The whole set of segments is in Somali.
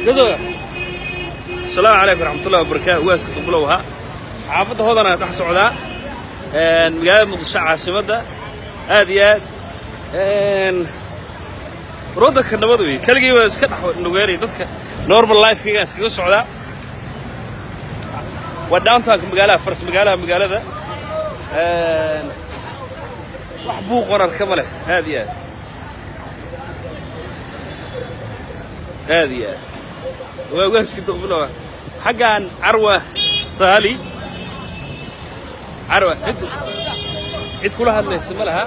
Gadooda. Asalaamu calaykum waraxmatullahi wabarakaatu. Waaska Duqbilow ahaa, xaafadda Hodana dhex socdaa, magaalada Muqdisho, caasimadda. Aad iyo aad waddanka nabad wey. Keligii baa iska dhex nugeynaya dadka, normal lifekayga iskaga socdaa. Waa downtownka magaalada, faras magaalaha magaalada. Wax buuq wararka ma leh. Aad iyo aad, aad iyo aad waa Ugaaska Duqbilow. Xaggan Carwa Saali, Carwa. Cid cid kula hadlaysa ma laha,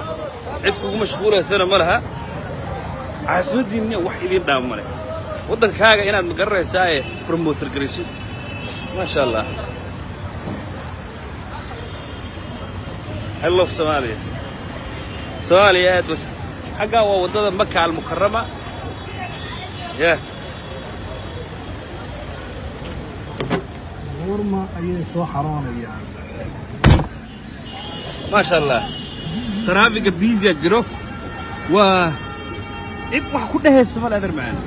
cid kugu mashquulaysana ma laha. Caasimaddiinna wax idiin dhaama male. Waddankaaga inaad ma garanaysaa ee promote garaysid, maasha Allah. I love Somalia. Soomaaliya aad wata. Xaggaa waa waddada Maka Almukarama. Yeah. Goorma ayay soo xaroonayaan? Maasha Allah, taraafiga busy jiro. Waa cid wax ku dhehaysa male. Adeer macaan,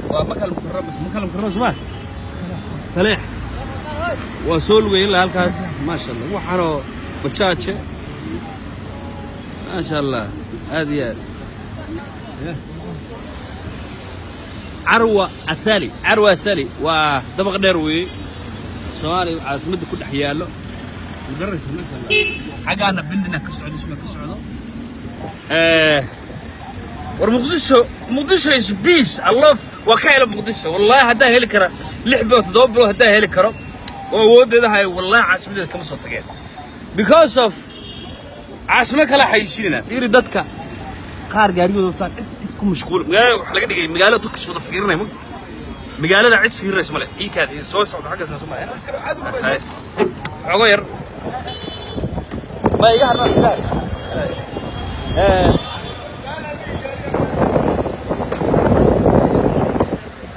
waa Maka Almukarama, Maka Almukarama soma Taleex. Waa soo lugay ilaa halkaas. Maasha Allah, waxaanoo bajaaje, maasha Allah. Aad iyo aad. Yeah. Carwa Asali, Carwa Asali waa dabaq dheer weeye, Soomaaliya caasimadda ku dhex yaallo. Magaraysa? Maasha Allah. Xaggaana bildina ka socdo, isma ka socdo. War Muqdisho, Muqdisho is peace. I love, waa ka hela Muqdisho. Wallahi haddaan heli kara 6 bilood, 7 bilood haddaan heli karo oo awooddeeda hayo, wallahi caasimadeeda kama soo tageen, because of caasimad kala xayeysiinayna. Fiiri dadka qaar gaarigooda wataan, cid cid ku mashquul. Magaalada waxaa laga dhigay magaalo dadka is wada fiirinaya. Magaalada cid fiirinaysa male. Iikaad soo socda xaggaasna soo maraya xogo yar ma iga harnaa.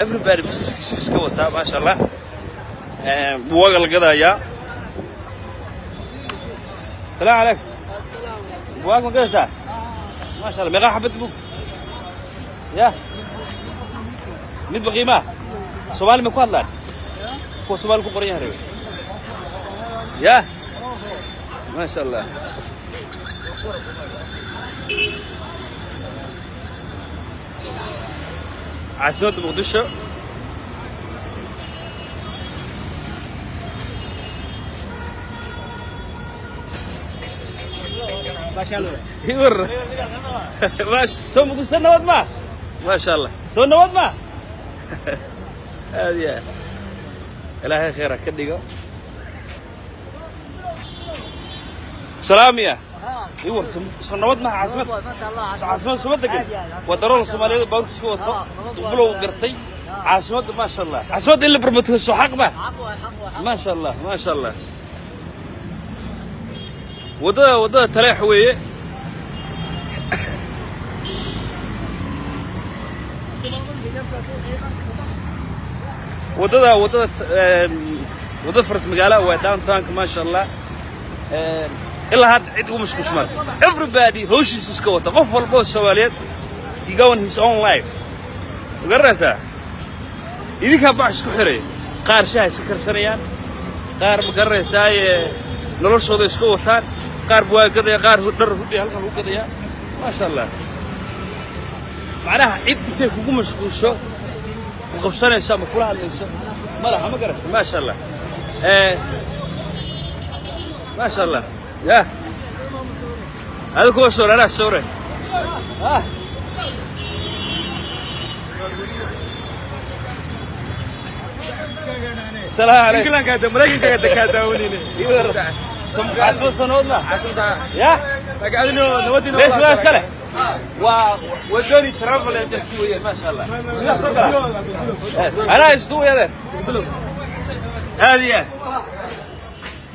Everybody businesskiisu iska wataa, maasha Allah. Buwaga la gadayaa. Salaamu calaykum. Buwaag ma gadaysaa? Maasha Allah. Meeqaa xabad bug ya midba qiimaha Soomaali ma ku hadlaan? Kuwa Soomaali ku qoran yahay reebe ya. Maasha Allah. Caasimadda Muqdisho. Iwar soo Muqdisho nabad ma? Maasha Allah, soo nabad ma? Aad iyo aad. Ilaahay khayr ha ka dhigo. Salaamiya. Iwar, soo nabad maha caasimad? ما شاء الله. Caasimad suma degan. Waa darool Soomaaliyeed baabuurka iska wato. Duqbulow gartay caasimadda. Maasha Allah, caasimadda in la promote soo xaq ma? حق حق حق. ما شاء الله، ما شاء الله. Waddada Taleex weeye. Waddada faras magaala waa downtownka. Maasha Allah. Ilaa hadda cid ugu mashquulsmaan. Everybody hawshiisa iska wata. Qof walba oo Soomaaliyeed, he go on his own life. Ma garanaysaa? Idinkaa bax isku xiray. Qaar shaha iska karsanayaan, qaar, ma garanaysaaye, noloshooda iska wataan, qaar waa gadaya, qaar dhar hudhay halkan lagu gadayaa. Maasha Allah. Macnaha cid intay kugu mashquulsho ku qabsanayso ama kula hadlayso ma laha. Ma garata? Maasha Allah. Maasha Allah. Ya hada kuwa sawir, anaa sawire. Ah. السلام عليكم. Maraykanka kaa daawanayne. Caasimad sanoodna ya. ليش ما اسكله ودوني travel agency weeyaan. ما شاء الله. انا اسطو يا ذا هذه.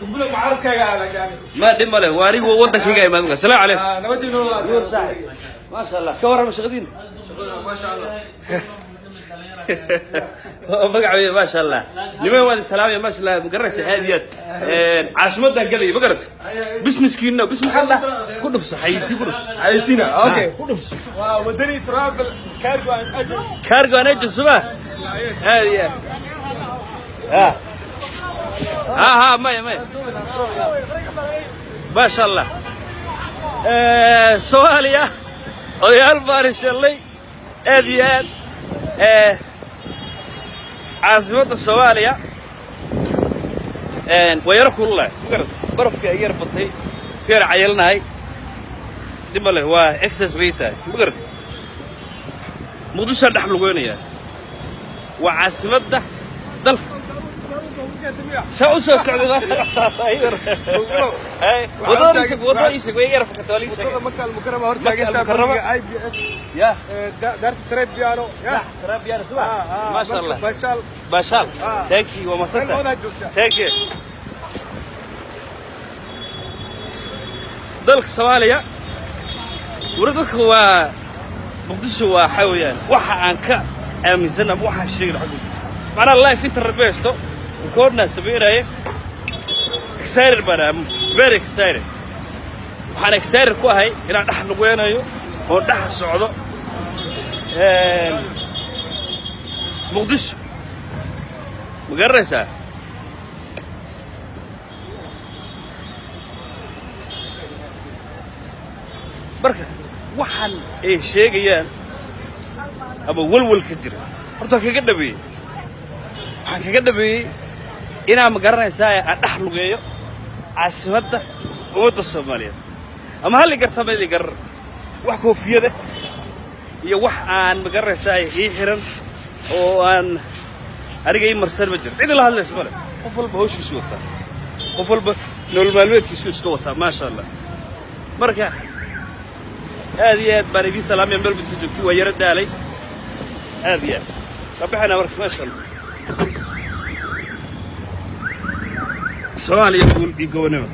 Duqbilow mucaaradkaaga adag yani. ما dhib male, waa anigu waddankayga imaad. السلام عليكم. Nabadiino. نور صاحب، ما شاء الله. ka warrama shaqadiina? Maasha Allah. Magac wey, maasha Allah. Niman waad salaamaya. Maasha Allah. Ma garanaysa? Aad iyo aad caasimadan gadaya. Ma garato? Businesskiina business Allah ku dhufso, xayisi ku dhufso. Xayeysiina, okay. Ku dhufso. Waa Wadani Travel Cargo and agency. Cargo and agency ma aad iyo aad. Ha ha ha, maya maya, maasha Allah. Soomaaliya odayaal baan heshelnay aad iyo aad. Caasimadda Soomaaliya waa yaro kululahay, ma garata? Barafkii ay yar batay, iska yar cayalinahay, dib ma leh, waa exercise bay tahay, ma garata? Muqdishoan dhex lugeynayaa, waa caasimadda dalka. Saa u soo socday wadada ii sheeg, wadada ii sheeg, way iga yar fakatay, waa lii sheegay. Maka Almukarama hor Maka taagan. Almukarama. IBS. Ya. Daarta Trebiano ya. Tarabiyaana subax, maasha Allah. Bashaal. Baashaal. Ah. Thank you, waa Meel mahadsanta. wadaa joogtaa. Thank you. Dalka Soomaaliya weli dadka waa Muqdisho, waa waxaa weeyaan waxa aan ka aaminsan ama waxaan sheegin xaggu macnaha live internet ma haysto, recordna sameynaya. Excited baan ahay, I'm very excited. Waxaan excited ku ahay inaan dhex lugeynayo oo dhex socdo Muqdisho, ma garanaysaa? Marka waxaan ay sheegayaan ama walwal ka jira horta waan kaga dhabeeyey, waxaan kaga dhabeeyey inaan, ma garanaysaa, aan dhex lugeeyo caasimadda ummadda Soomaaliyeed ama halli garta ma ili garar, wax koofiyada iyo wax aan, ma garanaysaa, ii xiran oo aan aniga ii marsan ma jiro. Cid la hadlaysa male, qof walba hawshiisu wataa, qof walba nolol maalmeedkiisu iska wataa, maasha Allah. Marka aad iyo aad baan idiin salaamaya meel binta joogto. Waa yaro daalay aad iyo aad, qabaxana. Marka maasha Allah, Soomaaliya guul iyo gobonimo.